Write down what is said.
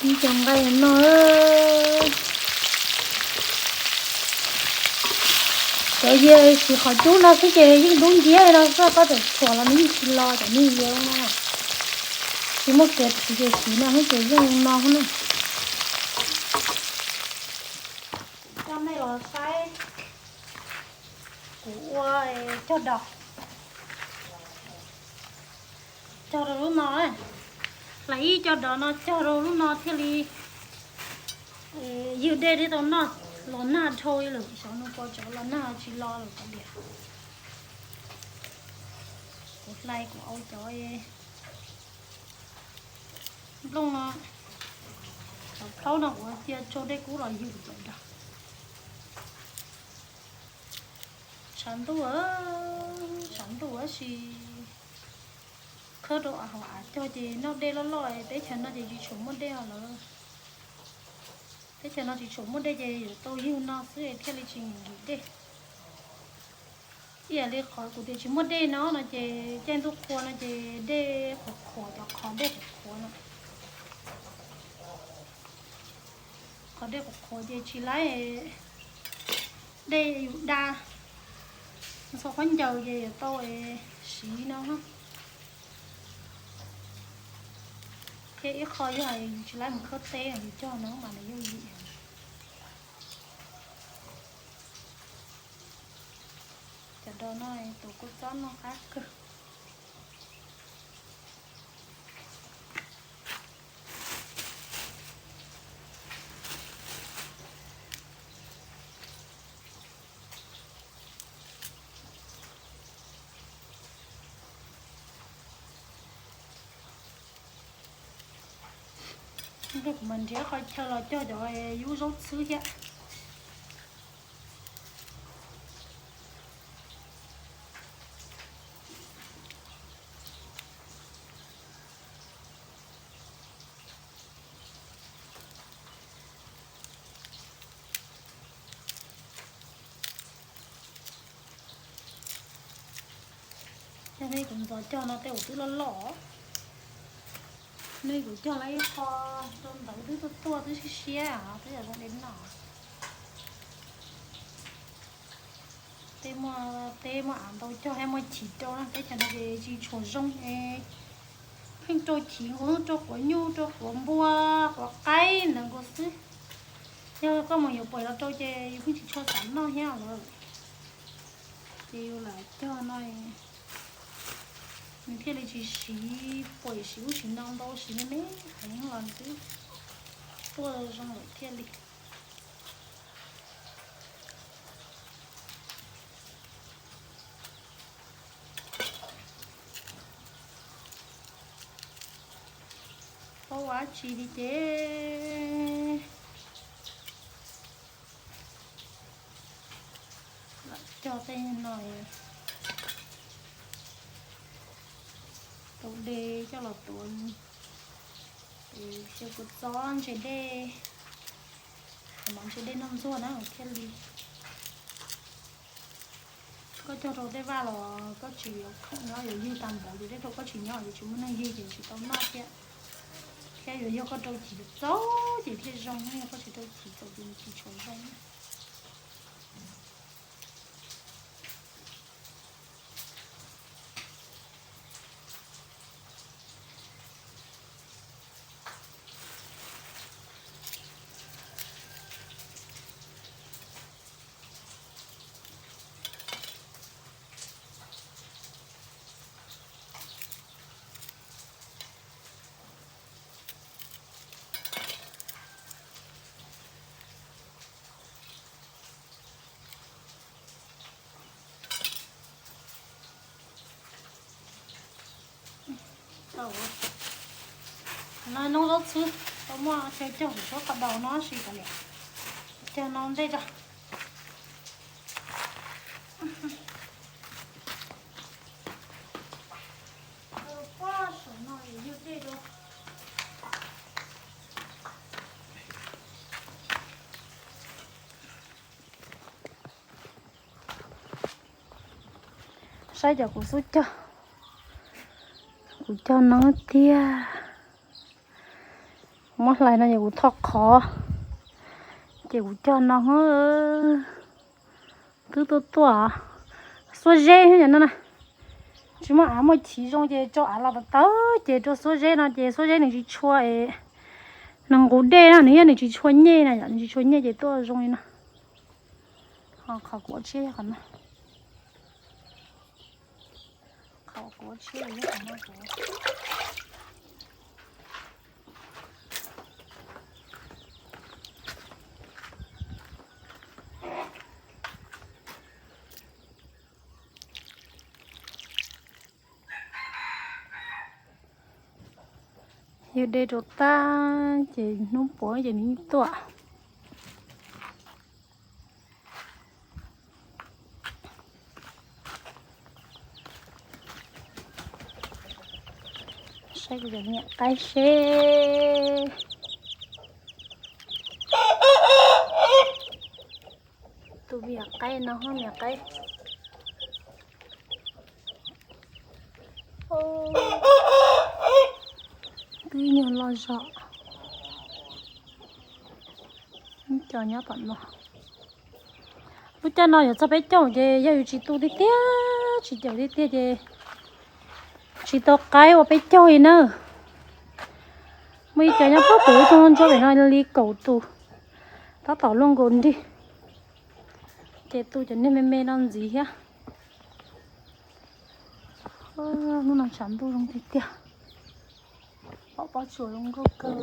Ib cov nqaij no, cov yawg siv qhov cub no xwb ces yeej dub nciab li no xwb, koj tseem thuam los nws yeej tsis los cov me yawg no. Tsis muaj kev siv ces siv no xwb ces yeej no xwb na. Coj nej los saib kuv ua cog dos. Cog rau lub no, hlais ib co dos no cog rau lub no thiaj li ywg dej thiaj tau noj. Los nag dhau lawm, xyov nws puas tseem los nag tsis los lawm cov diam. Kuv hlais kuv au cov nplooj no, cov plaub no kuv cia tsau dej kub los ywg cov dos. Tshav ntuj, tshav ntuj tab sis khawb rau hauv av cog ces noj dej loj loj, teb chaws no ces tsis tshua muaj dej os lawm. Teb chaws no tsis tshua muaj dej ces yuav tau ywg no xwb thiaj li tsis nkim dej. Ib yam li qhov kuv tias tsis muaj dej no no ces caij ntuj qhua no ces dej qhuav qhuav, cov qhov dej qhuav qhuav no. Qhov dej qhuav qhuav ces tsis laib, dej yus da, txhua khaub ncaws ces yuav tau siv no. Thiab ib qho yog yus tsis laib mus khawb teb, yus cog no mas nws yooj yim. Cov dos no tus kua txob noj qab kawg. Kuv mam nrhiav qhov chaw los cog cov yub zaub txhwb thiab. Cog nej kuv ntxov cog no tej uas twb loj loj. Nej kuv cog lawm ib qho rau ntawd twb tuaj tuaj twb siab siab twb yog zoo li no. Tej muaj, tej muaj av ntau cog thiab muaj chiv rau na, teb chaws no ces tsis tshua zoo es pheej rau chiv nkaus, rau quav nyuj, rau quav npua, quav qaib ntawd nkaus xwb. Yog koj mus yuav pom los rau ces yus pheej tsis tshua xav noj thiab lawm. Ces yus lam cog no, nws thiaj li tsis siv, pom siv ub siv no ntau, siv me me heev los twb tuaj zoo lawm thiaj li. Paub ua dab tsi li ces lam cog tej no, tuav de coj los tuav, xyaw kua txob ntse dej, mov ntse dej noj ntxuag na thiaj li. Koj cog rau tej vaj los koj tsis yuav khoom nyob yuav ywg tag npaum ces tej zaum koj tsis nyob ces tsis muaj neeg ywg ces tsis tau noj thiab. Thiab yuav yog koj rau chiv txaus ces thiaj zoo, yog koj tsis rau chiv txaus ces tsis tshua zoo. No noob zaub txhwb, tau muaj chaw cog kuv suab qhov daus no si kav liam. Cog no ntej tso. Saib cov kuv xub cog, kuv cog noob tiag. Muab hlais no ces kuv tho qhov, ces kuv cog no. Twb tuaj tuaj xuab zeb no na. Tsis muaj av muaj chiv zoo ces rau av los tawv tawv ces rau xuab zeb no ces xuab zeb nws tsis tshua, nws nqus dej na, nws yog nws tsis tshua nyej na yom, nws tsis tshua nyej ces tuaj zoo li no. Ho qhov kuv ua tshiab yog qhov no. Qhov kuv ua tshiab yog qhov no. Yog de rau tag ces hnub puav ces nws yeej tuaj. Saib kuv cov me nyuam qaib seb. Tus me nyuam qaib no, me nyuam qaib twb nyuag loj zog. Ib co nyob tom no. Lub caij no yuav txog peb caug ces yog yus tsis tu tiag tiag, tsis caum tiag tiag ces tsis tau qaib ua peb caug li na. Muaj ib co nyob pob pem lub rooj ntsuab pem no li kaum tus, tab tom luaj nkaus nrig. Ces tu cov niag me me no ntxiv thiab. Hnub no tshav ntuj zoo tiag tiag. Pom pob tsuas zoo nkauj kawg.